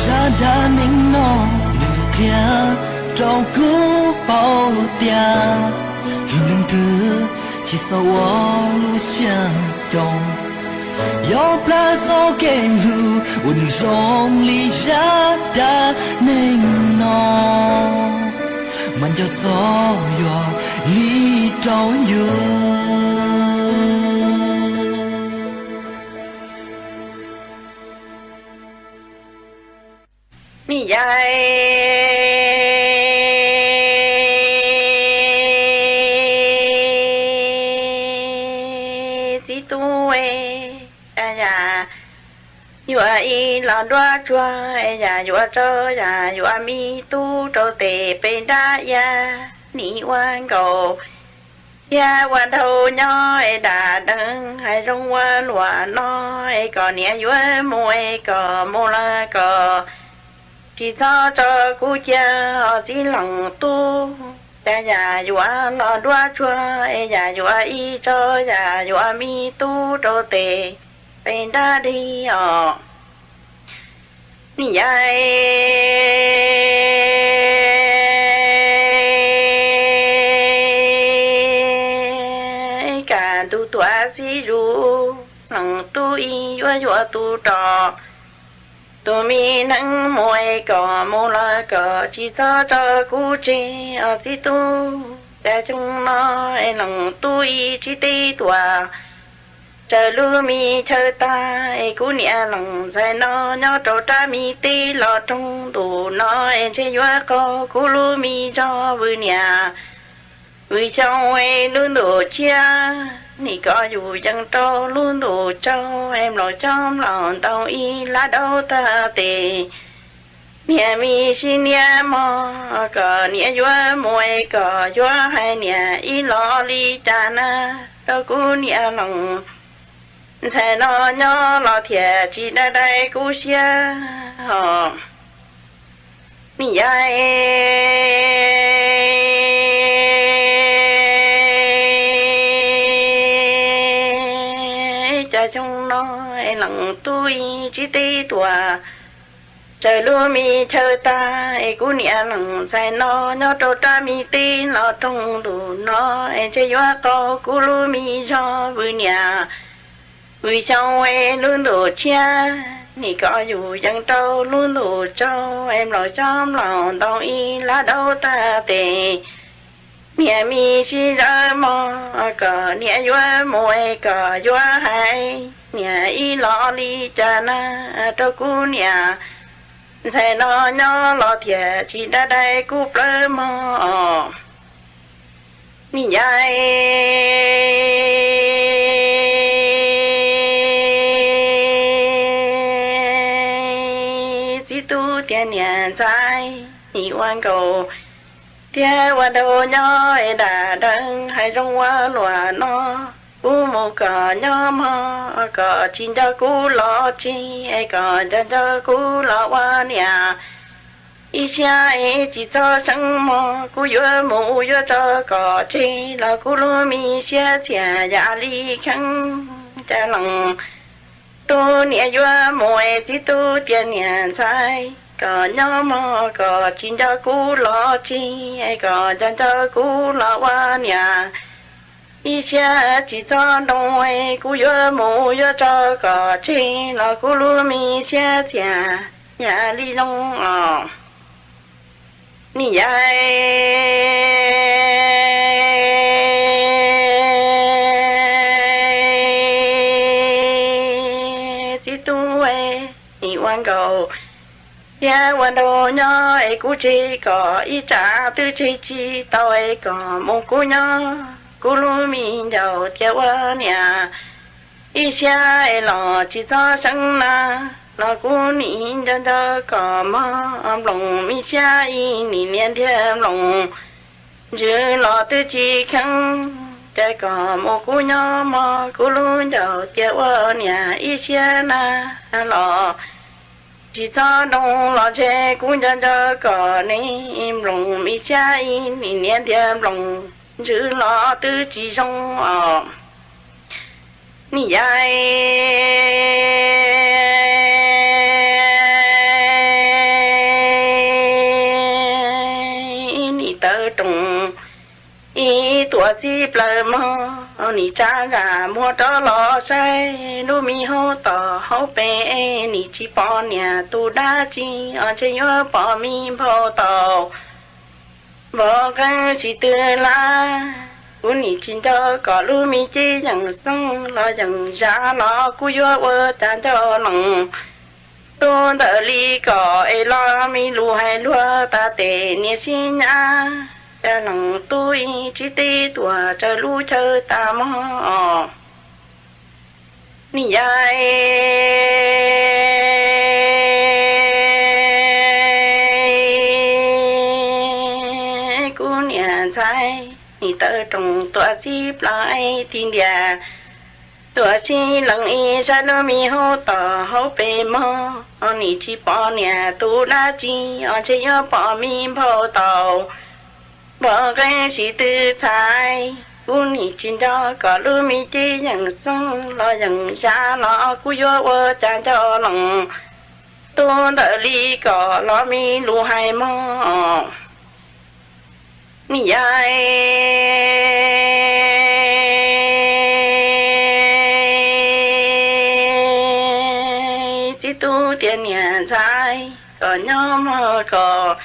Zaj dab neeg no nws qhia rau kuv paub tias yus leej twg tsis txhob ua lub siab coob. Yog plab txoj kev hlub uas nws zoo li zaj dab neeg no, mas nco txog yog li rau yus. Nim yog txiv tub, yam yuav ib los nruab tsuag, yam yuav tso, yam yuav me tub rau tes pem nrab iab, nim ua nkaus thiab ua dhau nyob es dam deev hais zoo ua luam no, es kom niam yuav mus es kom mus lawm kom tsis txhob tso kuv cia os txiv leej tub. Cas yam yuav los nruab tsuag es yam yuav ib tso, yam yuav me tub rau tes pem nrab dig os. Nim yog kam ntuj tuav xib zus, leej tub ib yuav yuav tus rog, tus me neeg mus es kom mus los kom tsis txhob tso kuv tseg os txiv tub. Cas xyoo no es leej tub ib tsis teb tuaj raws lub me chaw tag, es kuv niam leej ntxhais no nyob rau rab me teb los roog ntuj no, es ntshe yuav qaug kuv lub me zog vwm niam vwm xyoo es lub ntuj tshiab, nim kom yus yees rau lub ntuj tsaug es nplaum xyoob nplaum ntoo ib lab daub tag tes. Niam me sib niam mog, kom niam yuav mus es kom yuav hais niam ib los li cas na, rau kuv niam leej ntxhais no nyob los thiaj tsis dai dai kuv siab os. Nim yog cas xyoo no es leej tub ib tsis teb tuaj raws lub me chaw tag, es kuv niam leej ntxhais no nyob rau rab me teb los roog ntuj no, es ntshe yuav qaug kuv lub me zog vwm niam vwm xyoo es lub ntuj tshiab, nim kom yus yees rau lub ntuj tsaug es nplaum xyoob nplaum ntoo ib lab daub tag tes. Niam me sib zawv mog, kom niam yuav mus es kom yuav hais niam ib los li cas na, rau kuv niam ntxhais no nyob los thiaj tsis dai dai kuv plawv mog os. Nim yog txiv tub tias niam ntxhais, nim ua nkaus thiab ua dhau nyob es dam deev hais zoo ua luam no, kuv mus kom nyob mog, kom tsis nco kuv los tseg, es kom nco nco kuv los ua niam ib siab es tsis txhob seev mog, kuv yuav mus yuav tso kom tseg los kuv lub me siab txias yam li kheeb. Cas leej tub niam yuav mus es txiv tub tias niam ntxhais, kom nyob mog, kom tsis nco kuv los tseg, es kom nco nco kuv los ua niam ib siab tsis txhob nroo, kuv yuav mus yuav tso kom tseg los kuv lub me siab txias yam li zoo os. Niam yau txiv tub, nim ua nkaus thiab ua nraug nyob es kuv tseg kom ib tsam twb tseg tsis tau es kom mus kuv nyob kuv lub me ncaus tias ua niam ib siab es los tsis txhob seeb na, los kuv nim nco nco kom mog nploos me siab ib nim niam ntiag nploos ntsws los twb tsis kheev, cas kom mus kuv nyob mog kuv lub ncaus tias ua niam ib siab na, los tsis txhob nroo los ntshe kuv nco nco kom ne, nploos me siab ib nim niam ntiag nploos ntsws los twb tsis zoo os. Niam yau nim tawv roos ib tuam txij plaws mog, nim tsa zam muag rov los saib lub me hauv tom hauv pes, nim tsis pom niam tus dab tsi os, ntshe yuav pom me nphau taus npog qeeb sim twg lawm. Kuv nim tsis nco kom lub me cev yeem xeeb los yeem zam los kuv yuav ua cas nco lees. Tub ntawm li kom es los me lus hais luag tas tes niam sib nyab, cas lees tub ib tsib teb tuam raws lub chaw tas mog os. Niam yau kuv niam ntxhais, nim tawv roos tuam txij plaws ib tib ntiag, tuam txij lees ib sab lub me hauv tom hauv pes mog, nim tsis pom niam tus dab tsi os, ntshe yuav pom me nphau taus npog qeeb sim twg txhais. Kuv nim tsis nco kom lub me cev yeem xeeb los yeem zam los kuv yuav ua cas nco lees. Tub ntawm li kom los me lus hais mog. Niam yau txiv tub tias niam ntxhais kom nyob mog, kom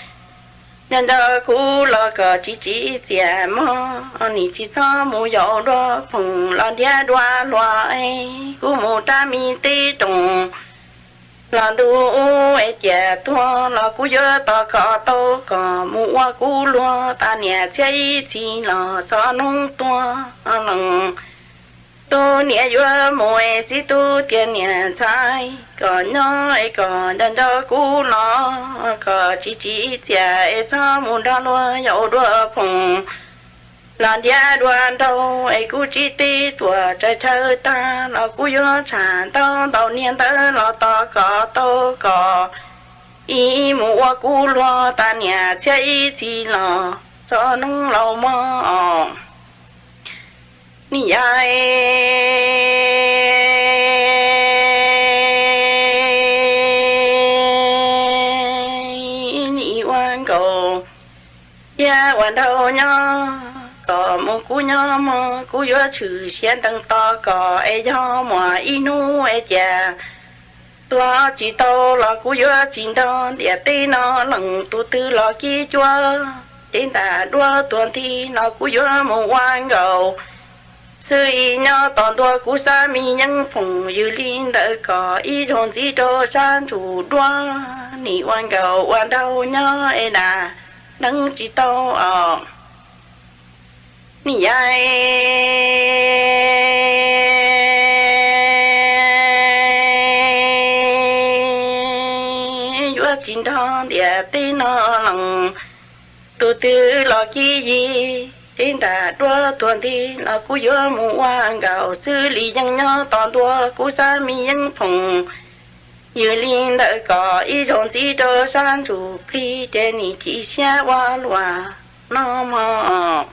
nco nco kuv los kom tsis tsim txiaj mog, nim tsis txhob mus yaum dua phoom los ntiab dua hluas, kuv mus rau me teb roos los ntuj ub es ciam tuag los kuv yuav tos kom tau kom mus ua kuv luag tas niam txhiab ib txhis los txhob noob tuag lees. Tub niam yuav mus es txiv tub tias niam ntxhais kom nyob es kom nco nco kuv los kom tsis tsim txiaj es txhob mus nrog luag yaum dua phoom los ntiab dua nraug, es kuv tsib teb tuam raws chaw tag los kuv yuav tsham ntau ntau niag ntawv los tos kom tau kom ib mus ua kuv luag tas niam txhiab ib txhis los txhob noob laus mog os. Niam yau nim ua nkaus thiab ua nraug nyob kom mus kuv nyob mog, kuv yuav tshwm sia ntees tos kom es yog muaj ib hnub es ciam tuag tsis tau los kuv yuav tsis nrog ntiaj teb no lees. Tus twg los kib cuab cev ntam duab tuag nthi los kuv yuav mus ua nkaus xws li nyob tos ntua kuv xab me yeeb phoom. Yog li ntawd kom ib zaug ntxiv rau sab ntsuj duab, nim ua nkaus ua nraug nyob es dag neeb tsis tau os. Niam yau yuav tsis nrog ntiaj teb no lees. Tus twg los kib yig cev ntam duab tuag nthi los kuv yuav mus ua nkaus xws li yeej nyob tos ntua kuv xab me yeeb phoom. Yog li ntawd kom ib zaug ntxiv rau sab ntsuj plig ces nim chim siab ua luaj no mog.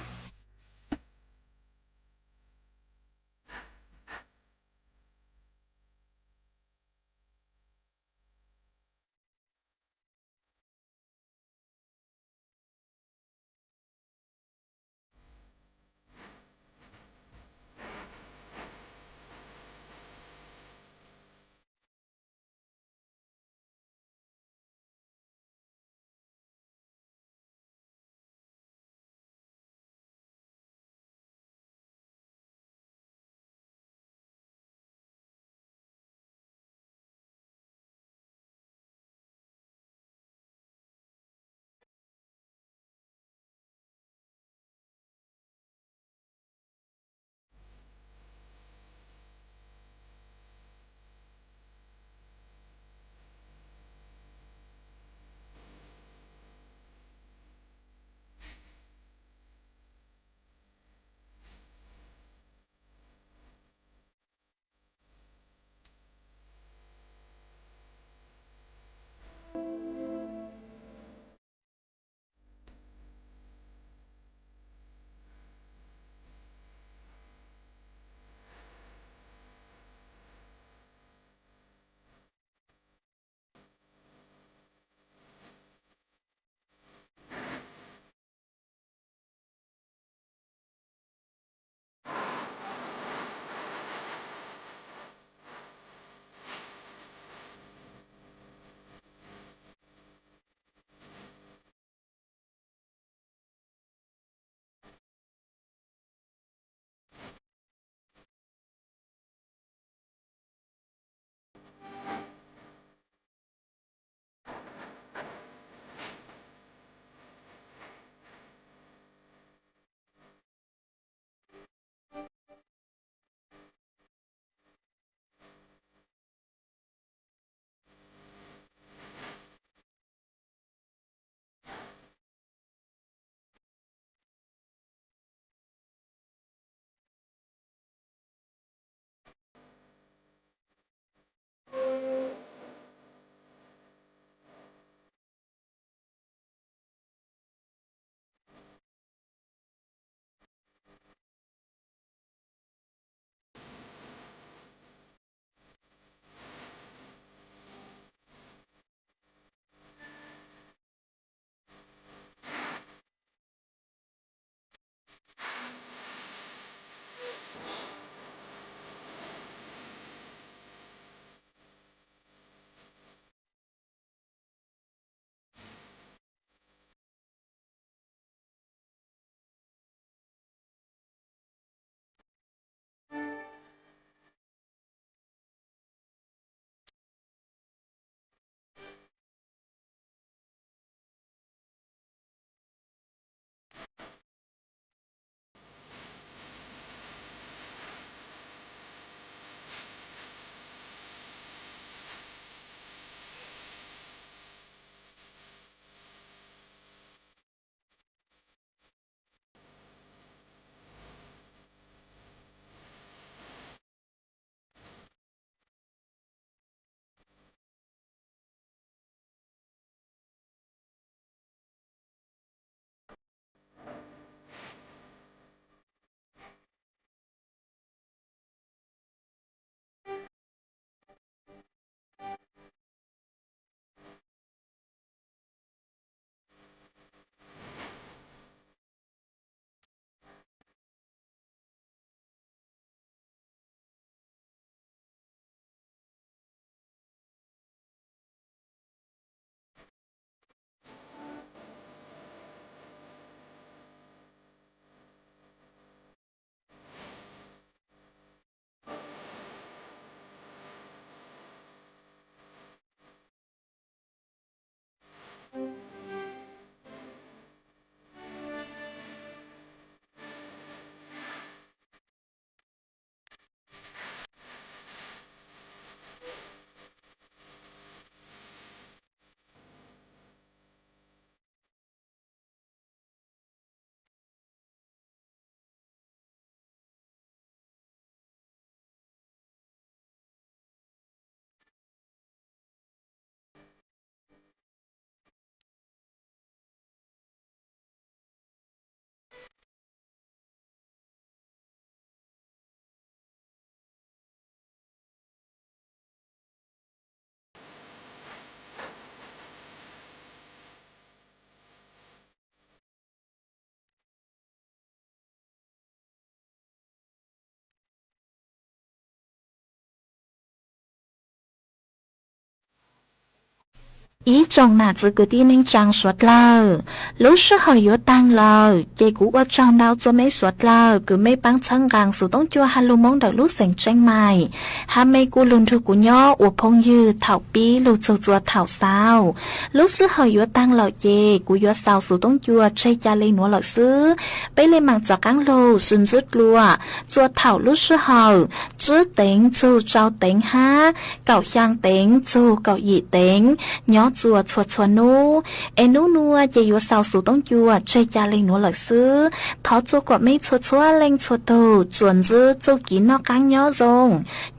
Ib tsoom nam txiv kwv tij neej tsaa suav dlawg, lub sij hawm yuav taag lawm ces kuv ua tsaug ntau txug meb suav dlawg kws meb paab txhawb nqaa Xus Toob Cua hab lug Moob ntawm lub xeem Tseeb Maim, hab meb kuj lug nrug kuv nyob ua phooj ywg thaum pib lug txug txuas thaum xaus. Lub sij hawm yuav taag lawm ces kuv yuav xaus Xus Toob Cua tseg ca le nuav lawm xwb. Peb le maam rov qaab lug sib ntsib dlua txuas thaum lub sij hawm tsib teev txug rau teev hab kaum xyaa teev txug kaum yim teev nyob txuas txhua txhua nub. Es nub nua ces yuav xaus Xus Toob Cua tseg ca le nuav lawm xwb. Thov txua kuam meb txhua txhua leej txhua tug tsuas ntsib txuj kev noj qaab nyob zoo,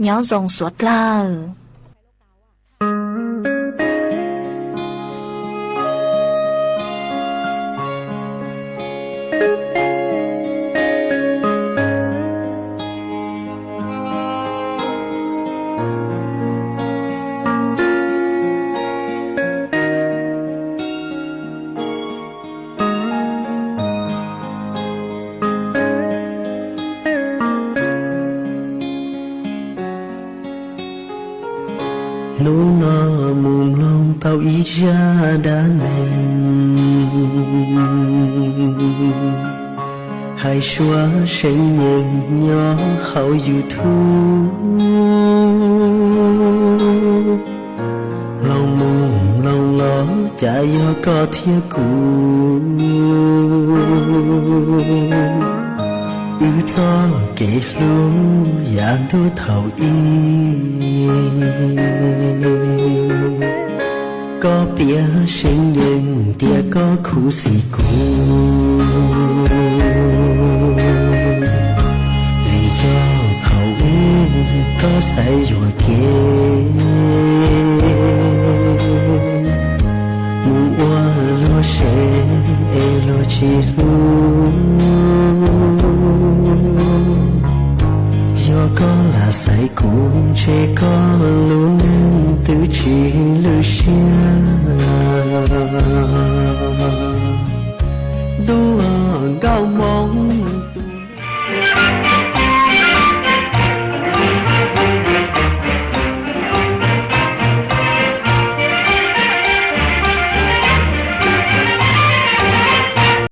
nyob zoo suav dlawg. Hnub no mus mloog tau ib zaj dab neeg hais suav seev nyeeg nyob hauv YouTube. Mloog mus mloog los cas yog koj thiab kuv, wb txoj kev hlub yav ntuj thaum ub. Koj piav seev nyeeg tias koj khuv xim kuv, vim yog thaum ub koj xaiv yuam kev mus ua luag sev es luag tsis hlub. Yog koj lam xaiv kuv ntshe koj lub neej twb tsis lwj siab. Ntuj nkauj hmoob